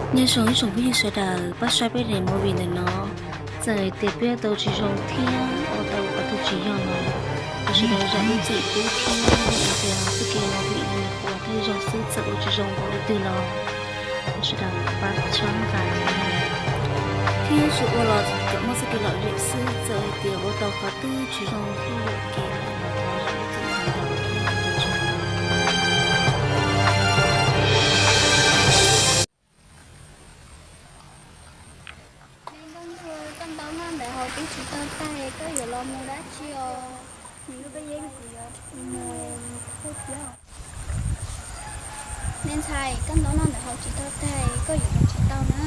Nyob zoo ib tsoom phooj ywg sawv daws, pab saib peb daim movie ntawm no, txawm tias peb ua tau tsis zoo thiab ua tau qhov twg tsis yog los thov sawv daws zam lub txim pub thiab ua tias txoj kev movie no nyuam qhuav thiaj zoo xwb, txawm ua tsis zoo npaum li twg los thov sawv daws pab txhawb nqa thiab tsis ua los kom muaj txoj kev lom zem xwb, txawm hais tias ua tau qhov twg tsis zoo thiab yuam kev lawm los thov zam lub txim ntau thiab ua tsaug ntau. Me nkauj nraug, koj ntaus noj ntawm hauv twb tsis tau tag, koj yuav los mus dab tsi os? Nws lub peb yeeb kuv yuav mus khuj tiag. Me ntxhais, koj ntaus noj ntawm hauv tsis tau tag, koj yuav mus tsis tau na.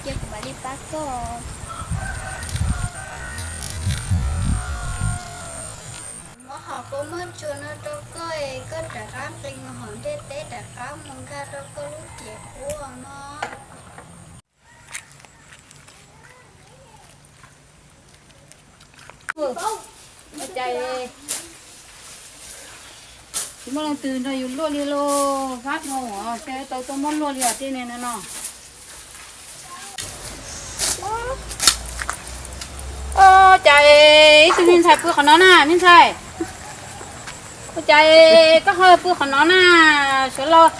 Cia kuv mam li pab koj. Muab hom kua muag tsuag no rau koj es koj rov qab nqis mus hauv ntiaj teb rov qab mus nkag rau koj lub cev qub no. Ua cas tsis muaj leej twg nrog yus luaj li lauj, fab dhau, tau tuaj muab luaj li os tej niag no no. Ua cas ib tug me ntxhais pw qhov no na, me ntxhais? Ua cas koj ho pw qhov no na? Sawv los,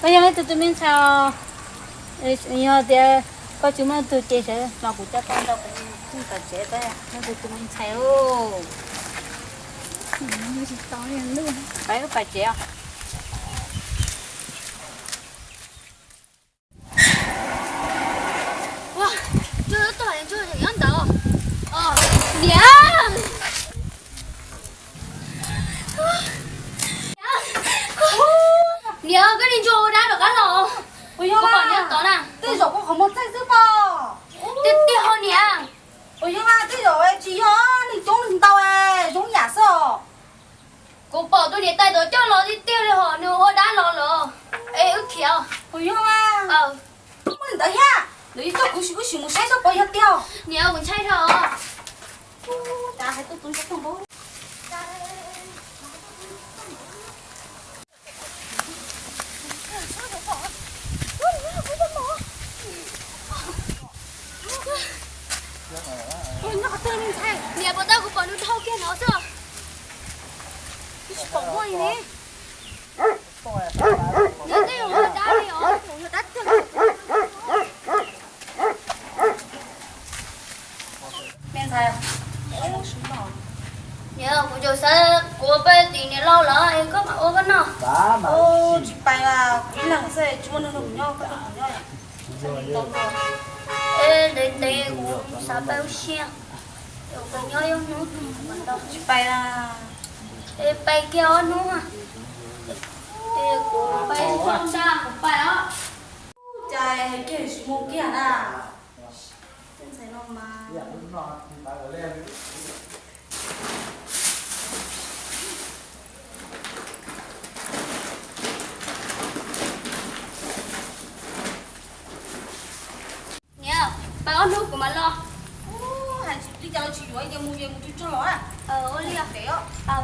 koj yog leej twg tus me ntxhais os? Yog tias koj tsis muaj leej twg ces sawv los kuv coj koj nrog kuv pais tsev, koj yog leej twg tus me ntxhais os? Pais wb pais tsev os. Ua, ntsuag tuaj, ntsuag nyob ntawd. Niam, niam, koj niag ntsuag ua dab rov qab los. Kuv pom nyob tod na. Tej zaum kuv qhov muag txaij xwb pom. Tiag tiag ho niam. Ua yog mas tej zaum tsis yog, neeg coob neeg ntau zoo yam xwb os. Kuv pom tus niam tais tod coj los tiag tiag li hos, nws ua dab los lawm. Es wb khiav. Ua yog mas. Muaj li ntawd thiab, ntawd yog coj kuv sim, wb sim mus saib seb puas yog tiag. Niam, kuv ntshai dhau. Cas hais tuaj tus ntsuag tuaj npaum. Niam, puas tau kuv pom nws dhau kiag no xwb. Tsis pom muaj li ne. Niam, tej zaum yog dab li os, tej zaum yog dab tiag. Niam, kuv tseem xav kuv ua peb tim niam laus lawm, koj mam ua koj noj. Tsis pais, kuv ib leeg xwb, tsis muaj neeg nrog kuv nyob, koj nrog kuv nyob. Ntev ntev kuv xav pais ua si, kuv nyob ib hnub tsis pais. Es pais kiag ob hnub, es kuv pais ua ntej kuv pais os. Cas hais kiag tsis mus kiag na. Tej ntxhais no mas. Niam, pais ob hnub kuv mam los. Hais li cas los tsis yuav, ces mus ces mus tsuag tsuag los. Ua li os.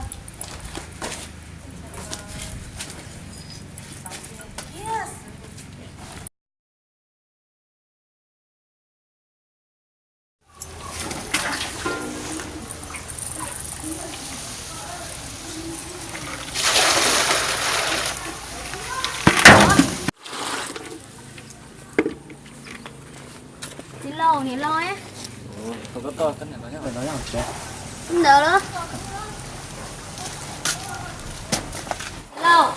Txiv laus, niam laus. Ntawd los. Txiv laus.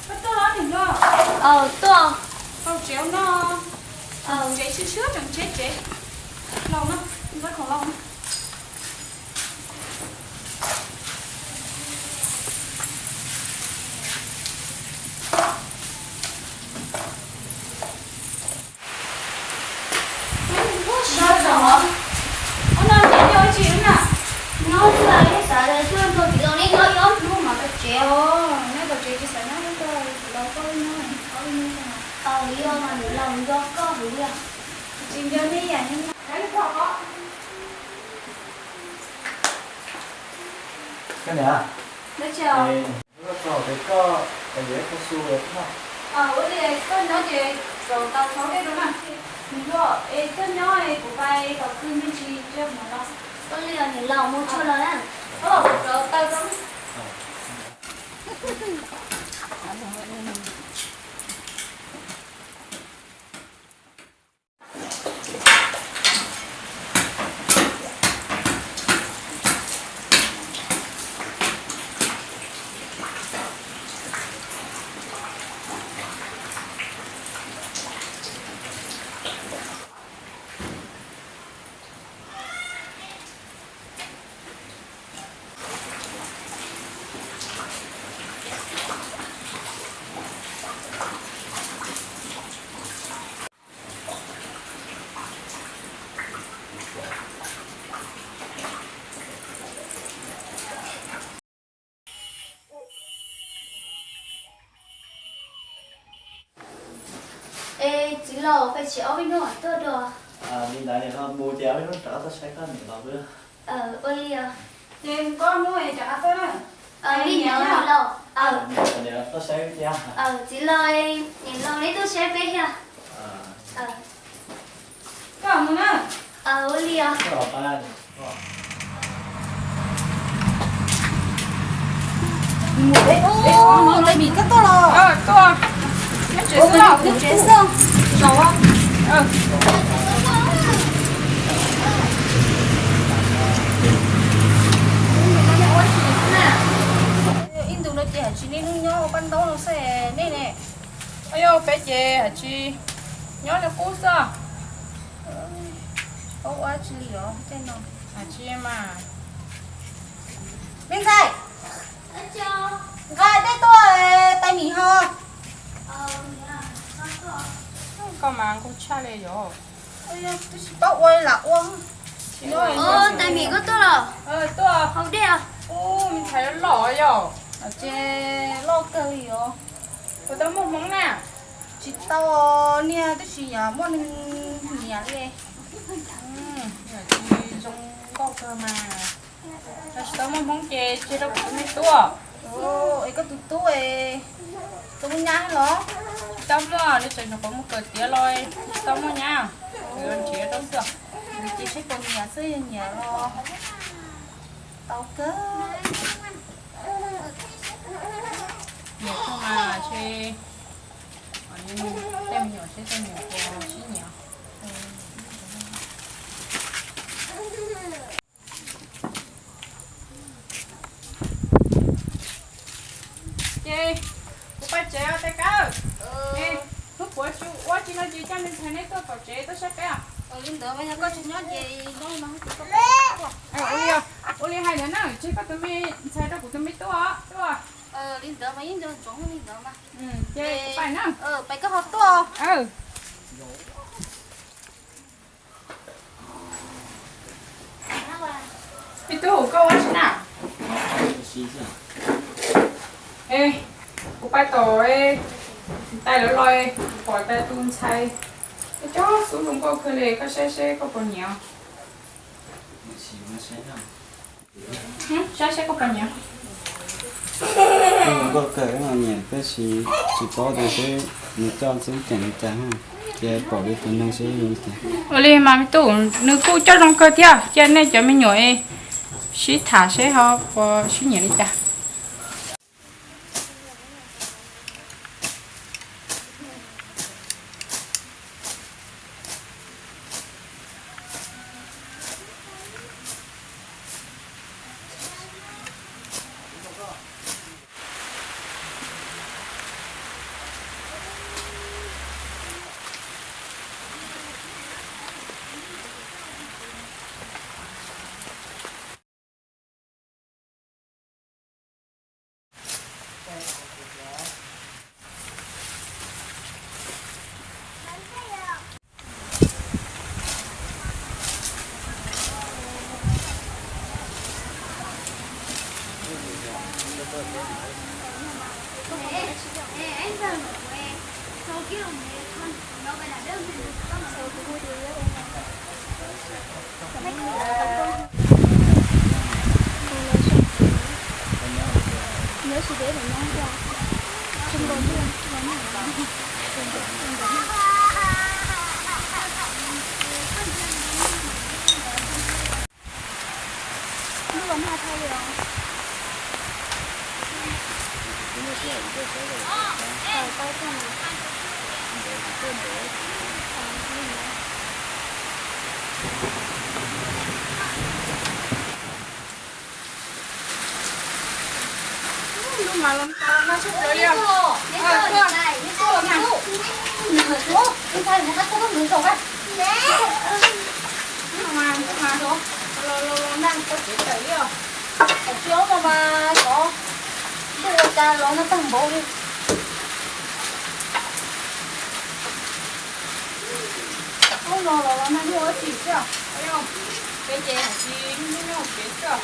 Koj tuaj los niam laus? Aw, tuaj. Tsev no. Tsev sib sib tseem tsev tsev. Laus no, nqa khoom laus no. Ua no neb nyob ua dab tsi na? Nyob xwb, neb xav tias tuaj nrog txiv laus neb nyob ib ob hnub mas pais tsev os. Neb pais tsev tsis xav nyob, neb tuaj txiv laus koj wb nyob ob hnub. Aw, yog mas niam laus nco koj heev li. Tsis nco neb ib yam li. Koj niam, dab tsi os? Koj txog pem koj yuav ib qho xu noj. Ua li koj nyob ces rau tau txhob tej rau na. Nws luaj es koj nyob es kuv pais tom kwj me ntsis cia mus no. Ua li niam laus mus tsuag los na. Rau tau rau. Es txiv laus, peb tsis ob peb hnub tuaj dua. Li ntawd niam laus, mus ces ob peb hnub rov qab tuaj saib koj niam laus xwb. Ua li os. Ces koj hnub es rov qab tuaj na. Li ntawd niam laus. Niam laus tuaj saib thiab. Txiv laus, niam laus neb tuaj saib peb thiab. Koj mus na. Ua li os. Mus, Taig Mim, koj tuaj los? Tuaj. Nyob tsev xwb los? Nyob tsev xwb. Ib ntus no ces hais tsis nej nyob ua paj ntaub no xwb nej ne. Yog peb ces hais tsis nyob li qub xwb. Ua tsis li os tej no. Hais tsis mas. Me ntxhais, nqa dej tuaj, Taig Mim ho. Koj mas nquag tshaj li yom. Twb tsis paub ua lam ua. Taig Mim koj tuaj los? Tuaj haus dej os. Ub, me ntxhais loj yom. Ces loj kawg li os. Puas tau muaj hmoob na? Tsis tau, niag twb tsis yog muaj neeg nyiam li. Zoo nkauj kawg mas. Yog tsis tau muaj hmoob ces tseg rau kuv tus me tub. Es koj tus tub es tau muaj nyab los? Tsis tau muaj, nws tseem nyuam qhuav mus kawm tiav los tsis tau muaj nyab. Nrhiav rau xwb. Nws ces seb puas nyiam xwb, yog nyiam los tau kawg. Nyiam kawg mas ces tej me nyuam seb tej me nyuam puas sib nyiam. Ces kuv pais tsev os Tais Kab. Hnub puav tsis ua tsi no ces coj me ntxhais neb tuaj tom tsev tuaj saib peb os. Li ntawd mas yog koj tsis nyob ces nyob no ces koj pais. Ua li hais ntawd na, tseg koj tus me ntxhais rau kuv tus me tub os, tub. Li ntawd mas yeej nco ntsoov li ntawd mas. Ces pais na. Pais koj ho tuaj. Me tub, koj ua tsi na? Es kuv pais tom tais lawv los, pom tais tus ntxhais, cov xub zoo nkauj kawg li, koj saib seb koj puas nyiam. Saib seb koj puas nyiam. Zoo nkauj kawg, nyiam tab sis tsis paub tias seb nws coj xwb ceem li cas, ces pom li tus neeg seb zoo li cas. Ua li mas me tub, nws kuj coj zoo kawg thiab, cia nej cov me nyuam sib tham seb ho puas sib nyiam li cas. Ub no los los nag nyuj ua tsim xwb, peb ces hais tsis nyuj nyuj kev xwb.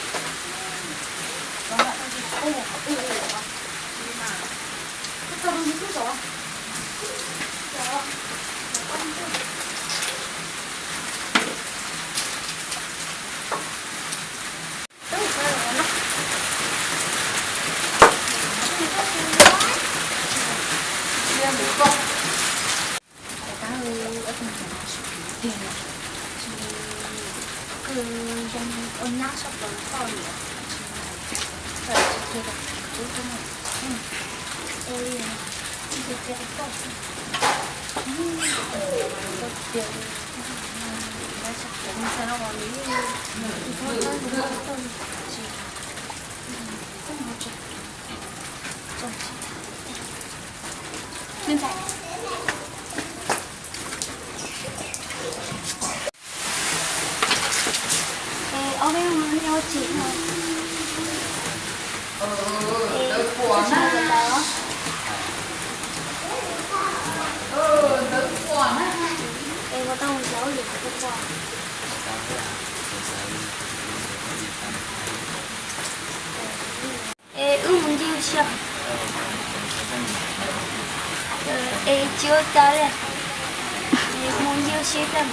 Es ob peb mus nyob ua tsim no. Es ua tsis mus lawm os. Es ua tau mus hlauv lwm tus ua. Es wb mus ncig ua si os. Es tsis ua cas li. Es mus ncig ua si tag.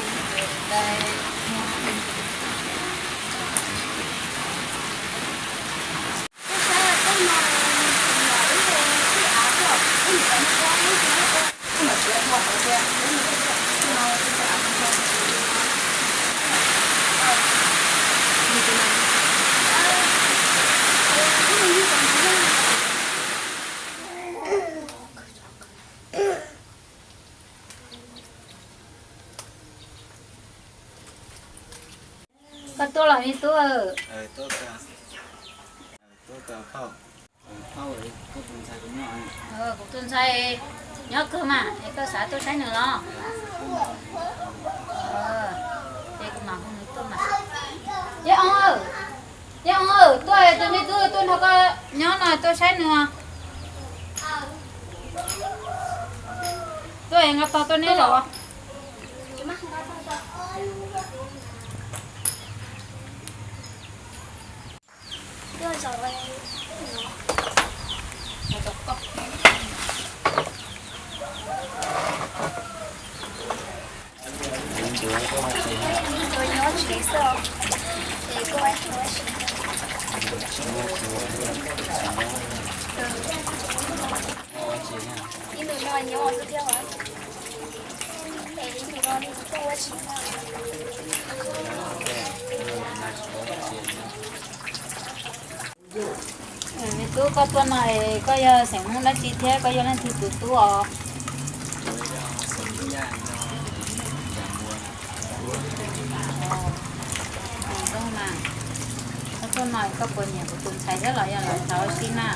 Koj tuaj los me tub? Kuv tus ntxhais nyob kawg mas es koj xav tuaj saib nws los? Es kuv mam hu nws tuaj mas. Yawg Oos, yawg Oos, tuaj, tus me tub tuaj nrog koj nyob no, tuaj saib nws. Tuaj es nqa tog tuaj neb zaum. Ib ntus no nyob xwb thiab os. Es ib ntus no nws kuj ua tsis tau. Me tub, koj tuaj no es koj yog xeem Hmoob dab tsi thiab koj yog leej twg tus tub os? Koj tuaj no koj puas nyiam kuv tus ntxhais thiab los yog los xav ua si na?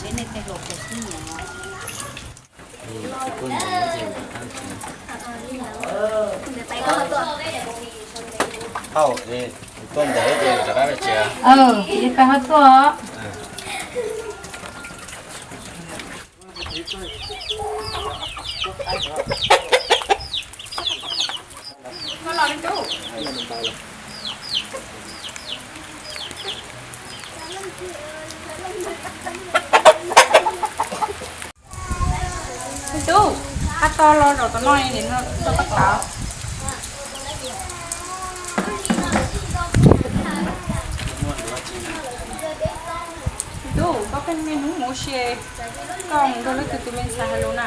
Seb nej tej hluas puas sib nyiam. Hauj, tuaj ntawd ces rov qab peb tsev. Peb pab ho tuaj. Me tub, qab to los zaum tom no es rau koj tau. Tub, koj pheej niaj hnub mus ua si, koj mus nrog leej twg tus me ntxhais hais lus na?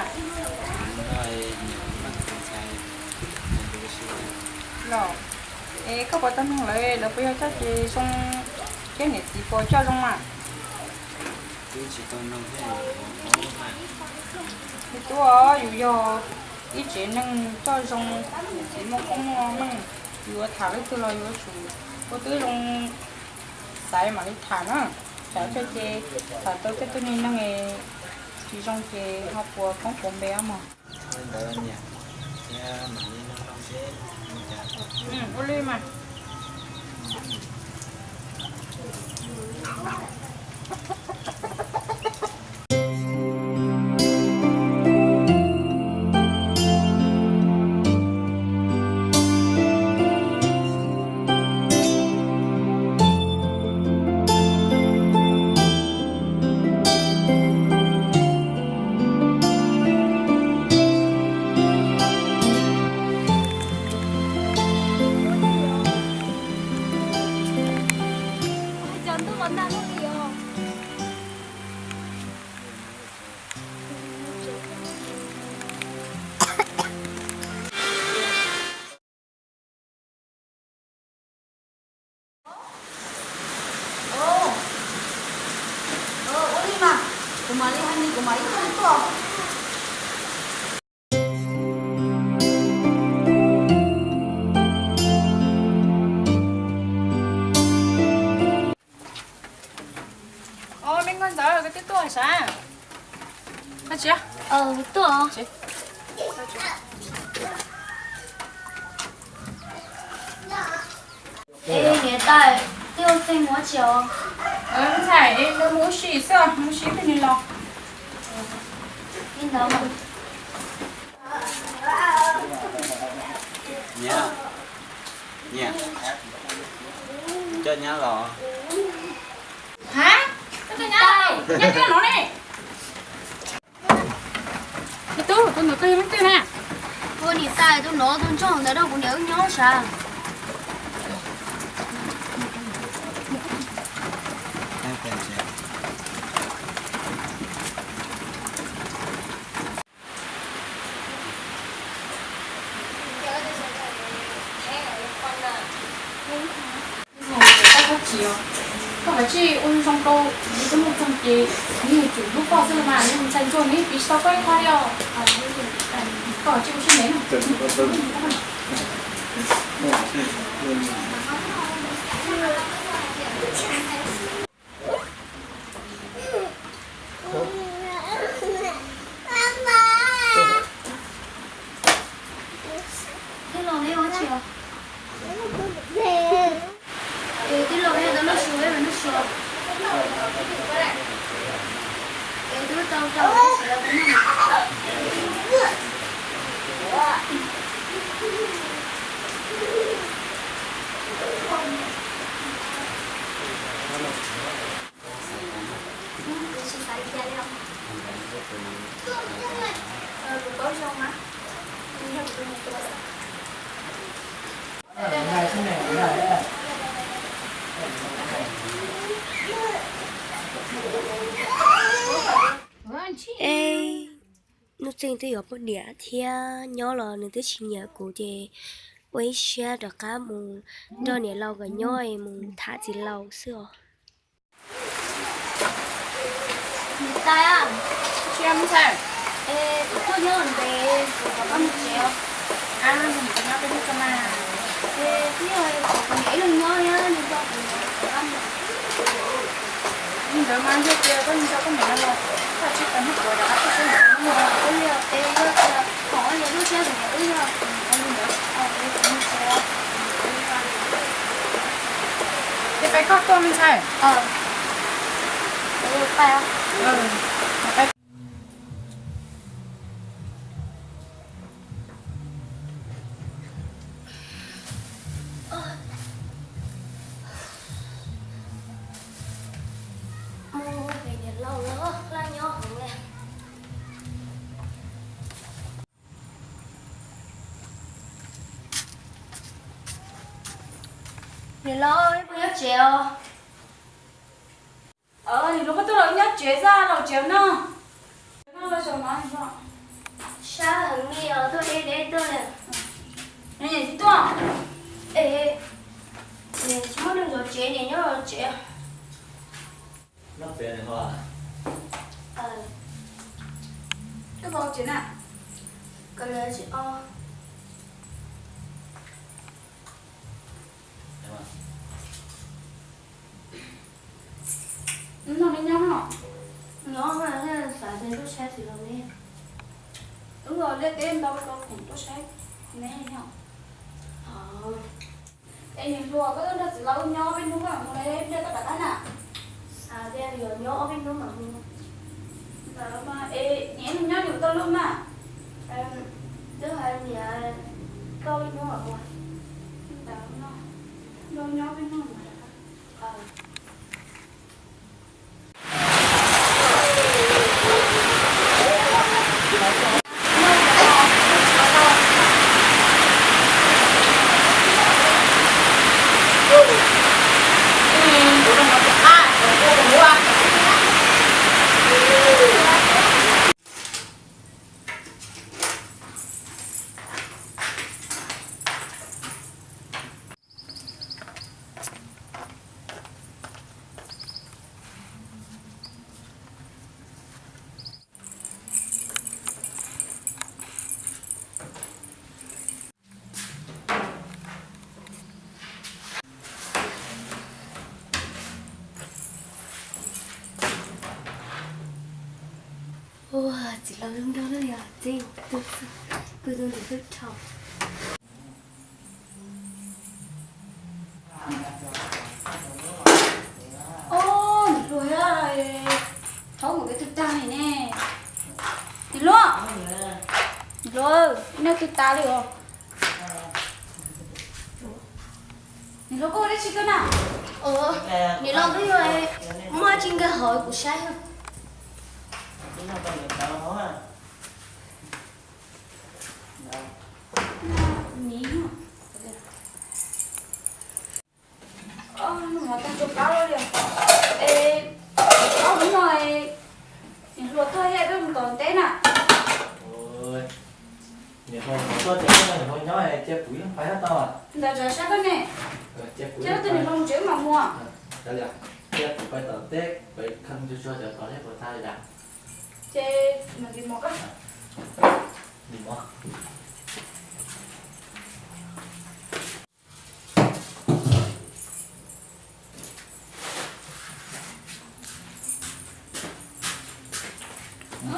Los, es koj puas tau noog lawv, lawv puas yog coj ces zoo, thiab niam txiv puas coj zoo mas? Tub, yus yog ib tsev neeg coj zoo, niam txiv muaj koob muaj meej, yus yuav tham leej twg los yuav tsum ua tib zoo xaiv mam li tham na. Tsam ib pliag ces tham tau tej tug niag neeg tsis zoo ces ho puas koob puas npe mog. Ua li mas. Ua li mas, kuv mam li hais nws, kuv mam li tuaj. Os, me nkauj ntxawm, koj twb tuaj sav? Koj tsis tuaj? Es niam tais, twb ua txeeg ua tsi os? Ntxhais, lawv mus ua si xwb, mus ua si ib pliag nws los. Li ntawd mas. Niam, niam, coj nyab los. Hab, koj coj nyab los, nyab twb los ne. Me tub, tus ntawd koj yog leej twg na? Ua niam tais, tus no tus ntsuag ntawd nrog kuv niam wb nyob sav. Koj tsis ua zoo rau nws, koj mus txog ces nws yuav tsum hlub koj xwb los mas, nws ntxhais ntsuag nws piv tsis tau koj ib qho li os. Koj tsis ua siab ntev na. Twb los neb ua tsi os? Es twb los neb tau lub su, neb ua lub su. Es twb tau tau sawv daws peb noj. Ej, Nuj Txeeg twb yuav poj niam thiab nyob los nws twb tsis nyiam kuv ces ua ib siab rov qab mus nrog niam laus nkawd nyob es mus tham txiv laus xwb os. Niam tais, es kuv tuaj nyob ntev, kuv rov qab mus tsev os. Es twb yog kuv niam ib leeg nyob thiab, nws nco kuv rov qab mus. Li ntawd mas yog tias koj nco koj niam no los koj tsis tau muab kuv rov qab tuaj saib niam no. Ua li os, es yog tias kom ua li lub siab kuv niam wb yog li ntawd. Ces peb koj tuaj me ntxhais. Mus pem niam laus lawv laj nyob heev li. Niam laus, neb puas nyob tsev os? Niam hluas, koj tuaj los nyob tsev xwb los tsev no. Sab heev li os, tuaj deb deb tuaj li. Nyob tsis tuaj. Es, tsis muaj neeg zov tsev, niam nyob zov tsev. Noj tsev niam hluas. Koj tau tsev na. Koj lawv tsis o. Noj li nyob no. Nyob mas xav tias tuaj saib txiv laus ne. Wb liaj teb ntau tau khoom tuaj saib neb li no. Es niam hluas, koj tuaj nrog txiv laus wb nyob ob peb hnub mam mus, pliag koj rov qab na. Xav tias yuav nyob ob peb hnub mam mus. Ntawd mas es niam nyob yus tau lub mas. Twb hais niam koj ob peb hnub mam mus. Ntawd no, nrog nyob ob peb hnub mam rov qab. Ua txiv laus zoo nraug na yog txiv, kuj tu ntawm twb dhau. Ob, niam hluas, thaub mus peb twg tag li ne? Niam hluas, niam hluas, nej twg tas li os? Niam hluas, koj ua dab tsi koj na? Niam hluas, twb yog muaj tsis nkag hauv kuv saib. Nim no tag tsuas qab li. Es, ob hnub no niam hluas tuaj thiab, peb mus tom teb na. Niam hluas tuaj ces niam hluas nyob cia kuv ib leeg pais hab tau. Ntawd tsam sab koj ne. Cia kuv ib leeg pais, niam hluas mus tsev wb mam mus. Cia kuv pais tom teb, pais kheej tsuag tsuag cov tod seb puas tag li cas. Ces mus tis mov koj. Tis mov.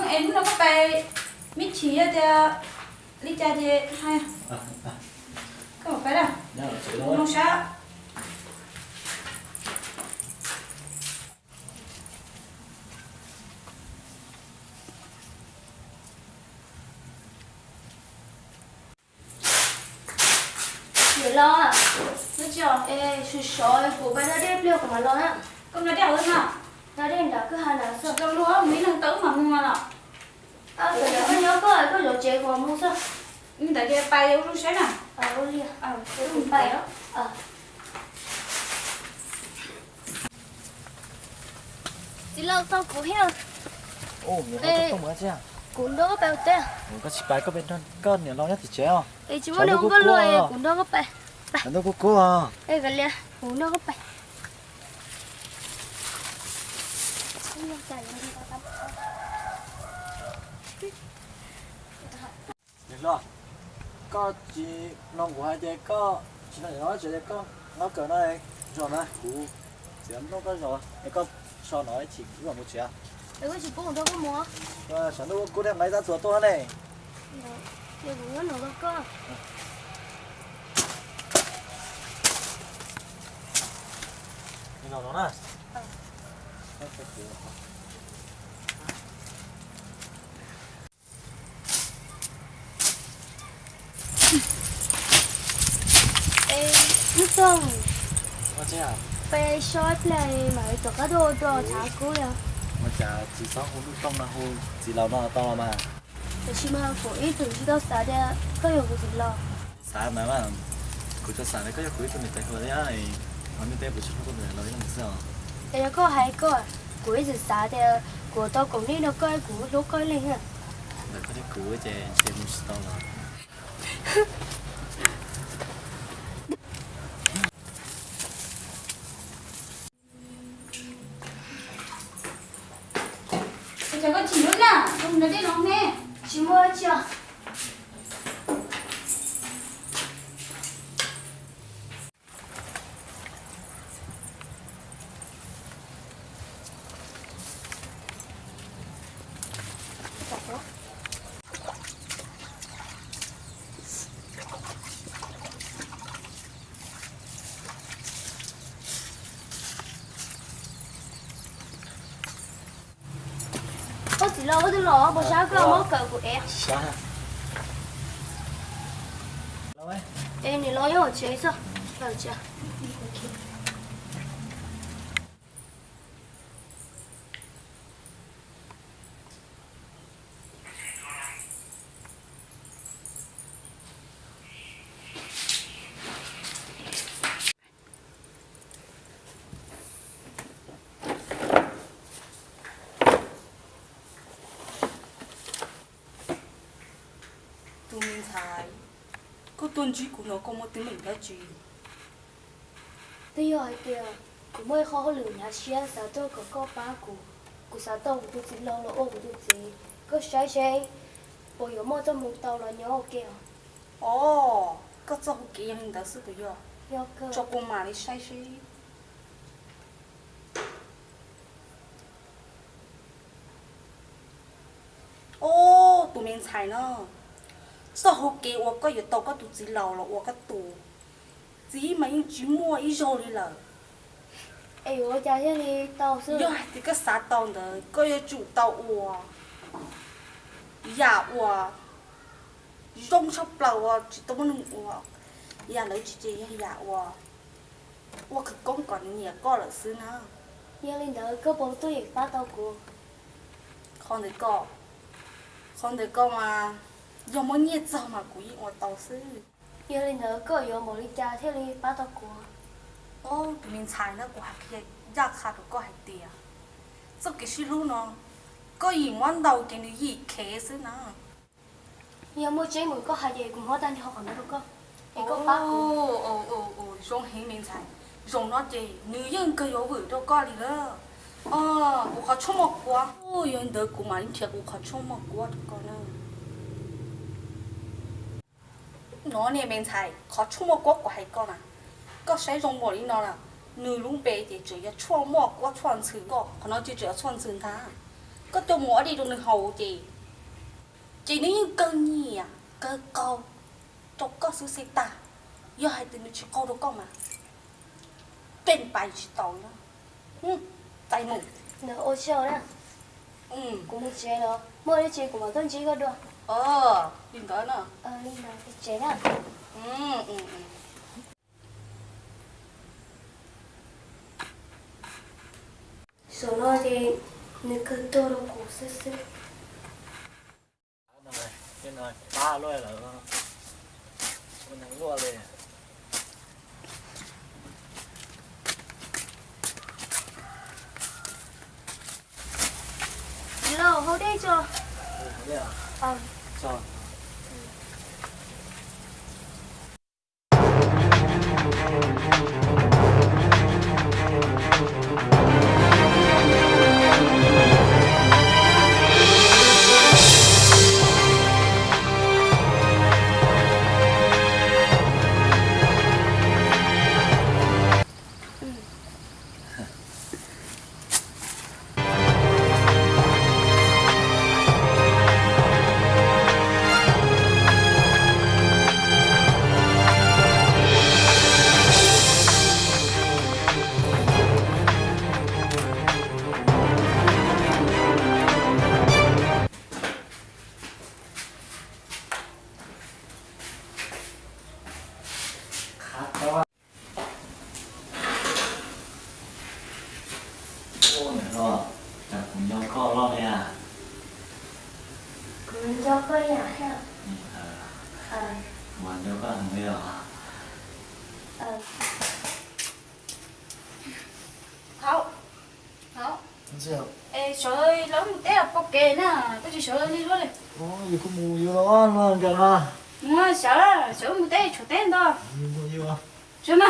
Es hnub no koj pais, me chim yog tias li cas ces hais. Koj pais da, kuv nug sab. Niam hluas, sov sov kuv pais da dej pliag kuv mam los na. Koj da dej os na. Da dej nram kwj ha nram xwb. Tsis tau luag, mus ib leeg tau wb mam mus mas los. Koj nyob koj, koj zov tsev kuv mam mus xwb. Li ntawd ces pais ua lub saib na. Ua li, kuv pais. Txiv laus, tau kuv thiab. Kuv nrog koj pais ua teb. Koj tsis pais, koj pais nrog koj niam laus nyob tim tsev os. Es tsis muaj neeg ua koj luaj, kuv nrog koj pais. Tshav ntuj kub kub os. Kuv nrog koj pais. Niam hluas, koj tsis mloog kuv hais ces koj tsis noj tsev, koj nyob kawm no, zos no kuv txiav nplooj koj zov es koj so no ib chim wb mam mus tsev. Tshav ntuj kub kub thiab, nqa ib tab txuas tuaj ne. Ub Tooj, peb so ib pliag mam li rov qab tuaj ua rau tshav kub li. Ua cas tsis txhob hu Ub Tooj no, hu txiv laus no tau los mas. Tiam sis mas kuv ib txwm tsis tau xav tias koj yog kuv txiv laus. Xav mas, kuv tsuas xav tias koj yog kuv ib tug niam tais hluas thiab, hauv ntiaj teb kuv tsuas hlub koj niam laus ib leeg xwb os. Es yog koj hais koj, Kuv ib txwm xav tias kuv tau koom nej no koj, kuv hlub koj ib leeg. Ntawm koj thiab kuv ces ntshe mus tsis tau lawm. Ua cas koj tsis hlub na, ua no dej no me. Tsis muaj tsi os. Koj txiv laus, koj twb los puas sab koj muab kawm kuv ev. Es nim los nyob hauv tsev xwb. Tus me ntxhais, koj tuaj ntsib kuv no koj muaj teeb meem dab tsi? Twb yog hais tias kuv muaj ib qho hauj lwm hnyav siab xav tuaj kom koj pab kuv. Kuv xav tau kuv tus txiv laus los ua kuv tus txiv. Koj saib seb puas yuav muaj txoj hmoo tau los nyob ua ke os. Os, koj txoj hau kev yog li ntawd xwb puas yog? Tso kuv mam li saib seb. Os, tus me ntxhais no, txoj hau kev uas koj yuav tau koj tus txiv laus los ua koj tus txiv mas yeej tsis muaj ib zaug li lawm. Es yuav ua cas thiaj li tau xwb? Yog hais tias koj xav tau ntawd koj yuav tsum tau ua yam uas zoo tshaj plaws uas tsis tau muaj neeg ua. Yam ntawd tsis ces yog yam uas ua khawv koob kom nws nyiam koj lawm xwb na. Yog li ntawd koj puas tuaj yeem pab tau kuv? Qhov ntawd koj, qhov ntawd koj mas yog muab nyiaj txog mas kuv yeej ua tau xwb. Yog li ntawd koj yuav npaum li cas thiaj li pab tau kuv? Tus me ntxhais na, kuv hais qhia ncaj qha rau koj hais tias txoj kev sib hlub no koj yim muab ntaus ces nws yim khev xwb na. Yog muaj tseeb mus koj hais ces kuv muab tag nrho qhov no rau koj, es koj pab kuv. Zoo heev me ntxhais, zaum no ces nws yeej kawg yuav vwm rau koj li lawm. Kuv qhov tshuaj muaj kuab, yog li ntawd kuv mam li nrhiav kuv qhov tshuaj muaj kuab rau koj na. No ne me ntxhais, qhov tshuaj muaj kuab kuv hais koj na, koj saib zoo npaum li no na, nws lub npe ces tseem yog tshuaj muaj kuab tshuaj ntxhw koj, qhov no ces tseem yog tshuaj ntxhw ntag. Koj coj mus ob dej rau nws haus ces, ces nws yeej kawg nyiam kawg qaug rau koj xwb xwb tag. Yog hais tias nws tsis qaug rau koj mas peb pais tsis tau na. Pais mus. Ua tsaug na. Kuv mus tsev lawm, muaj dab tsi kuv mam tuaj ntsib koj dua. Li ntawd na. Tsev na. Zaum no ces nws kawg tuaj rau kuv xwb xwb. Pab luaj lawm, ua neeg luaj li. Txiv laus, haus dej tso. Ua niam los, cas kuv nco koj loj li as? Kuv nco koj li as thiab. Kuv nco koj heev li os. Hauv, hauv. Es sawv los mus teb pom kev na, koj tsis sawv li luaj li. Yus kuj mus yuav los no nkaus no. Mus sawv, sawv mus teb tshuav teb ntau. Sawv na,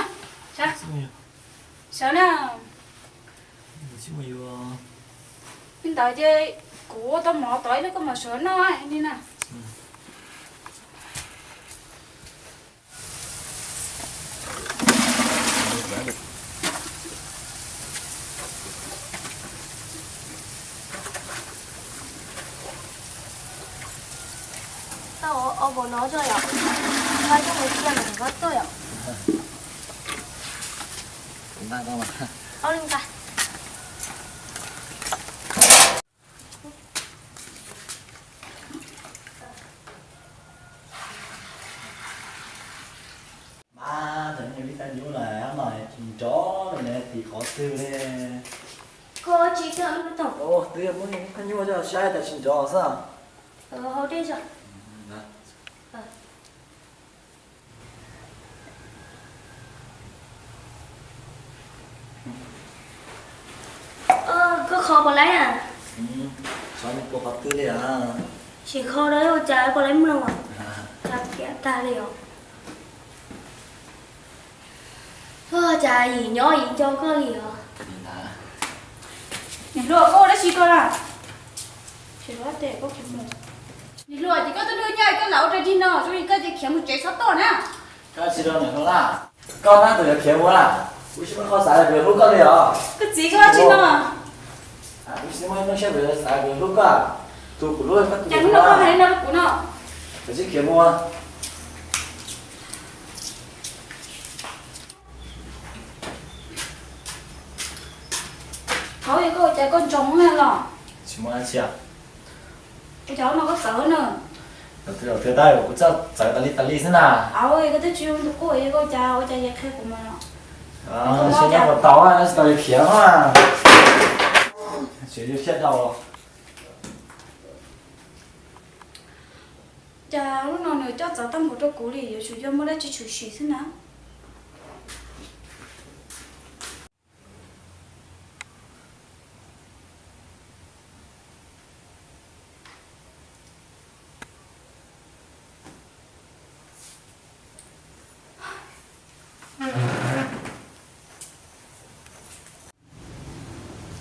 sawv na. Li ntawd ces kuv ua tau mov tod ib lub koj mam sawv noj li na. Tau, ob puas no tso yom. Nqa coj mus cia mas nqa tuaj yom. Ob li nqa. Mas cov niag vij thaj nyuj no no tsis nrov li, tim qhov twg li? Koj tsis tau lub tau. Twb yog muab vij thaj nyuj coj saib tas tsis nrov xwb. Hau dej tso. Koj kho puas laib na? Xyov nws puas qhov twg li a. Tsis kho rau ua cas puas laib mloog. Tag li os. Ua cas yim nyob yim nco koj li os. Niam hluas, koj ua dab tsi koj na? Niam hluas, ces koj tuaj dua nyob koj lam ua rau dig no, zoo li koj ces khiav mus tsev txhob tuaj na. Koj tsis rau niam hluas na. Koj tab tom yuav khiav mus na. Kuv tsis muaj qhov xav kuv yuav hlub koj li os. Koj txiv, koj tsis no. Kuv tsis muaj ib hnub seb kuv yuav xav kuv yuav hlub koj. Tus kuv hlub koj tus. Cas hnub no koj hais li no rau kuv no? Koj tsis khiav mus. Thaum ub koj ua cas koj ntsoov na los? Tsis muaj dab tsi. Ua cas hnub no koj txawv na? Twb tab kuv txawj txawv tas li tas li xwb na. Au, koj twb tsis ua tus quj, koj ua cas, ua cas yeej qhia kuv mas. Tsis nyob puas tau, tsis tau yuav khiav no. Tsis yuav khiav tau. Cas hnub no nws coj txawv tag npaum rau kuv li, yuav tsum yog muaj dab tsi tshwm sim xwb na.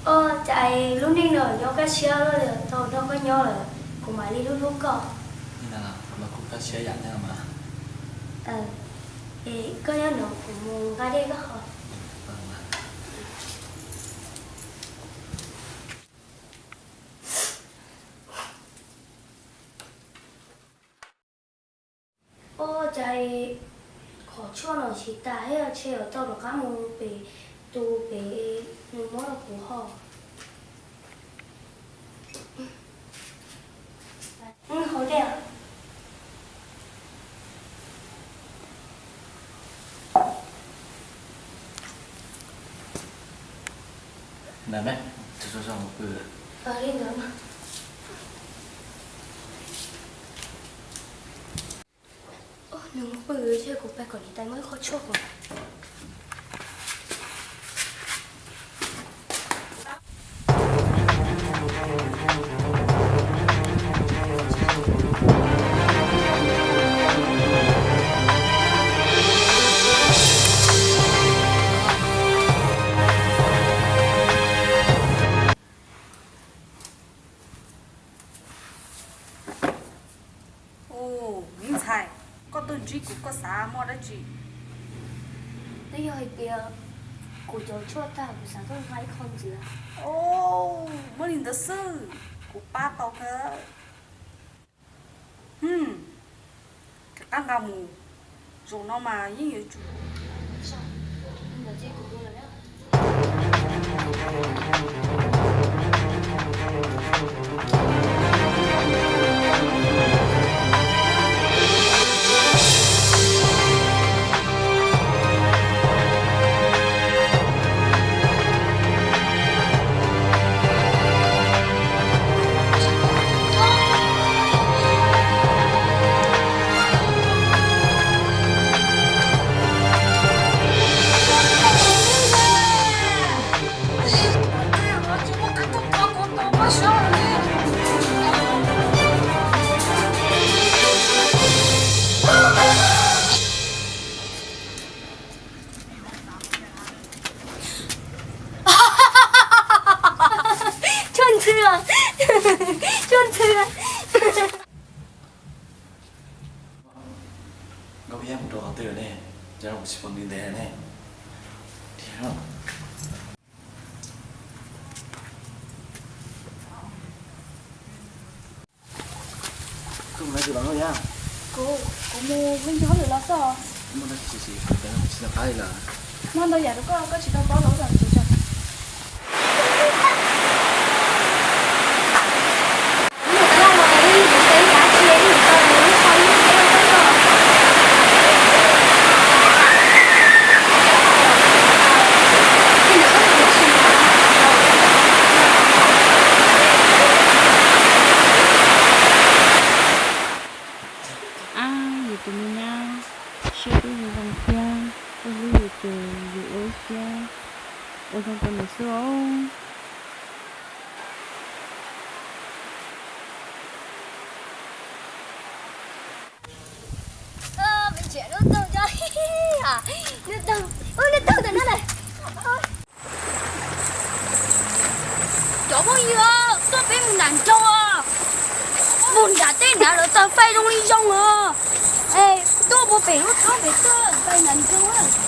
Ua cas lub neej no nyob kaj siab luaj li, tau nrog koj nyob lawm kuv mam li hlub hlub koj. Kuv kuj kaj siab yam thiab mas. Es koj nyob no kuv mus nqa dej koj haus. Ua cas qhov tshuaj no tsis tas thiab, ntshe yuav tau rov qab mus pem tus pem nws muab rau kuv haus. Haus dej. Nws mus pw, ntshe kuv pais kom niam tais muab ib qho tshuaj kom. Ua, me ntxhais, koj tuaj ntsib kuv koj xav muaj dab tsi? Twb yog hais tias kuv cov tshuaj tag kuv xav tuaj nqa ib qho ntxiv. Ua, muaj li ntawd xwb, kuv pab tau kawg. Rov qab nqa mus, zaum no mas yeej yuav tsum. Tsuag ntxhw. Nkauj Iab mus rau qhov twg ne? Cas kuv tsis pom nws ntev ne? Koj mus dab tsi los Nkauj Iab? Kuv, kuv mus ua ntej hauj lwm los xwb. Muaj dab tsi tsis tau qab li lawm? Muaj ntau yam rau koj, koj tsis tau paub los tso. Ab, yus tus me nyab siab twb zoo zoo thiab, ua hlub yus ces yus ua ib siab ua zoo rau nws xwb os. Lub taug, lub taug ntawm no na. Cov phooj ywg, tuaj peb mus nram nroog os. Mus nram tej nrad lawv txawm fais zoo li zoo os. Es tuaj puag pem lub roob pem tuaj fais nram nroog.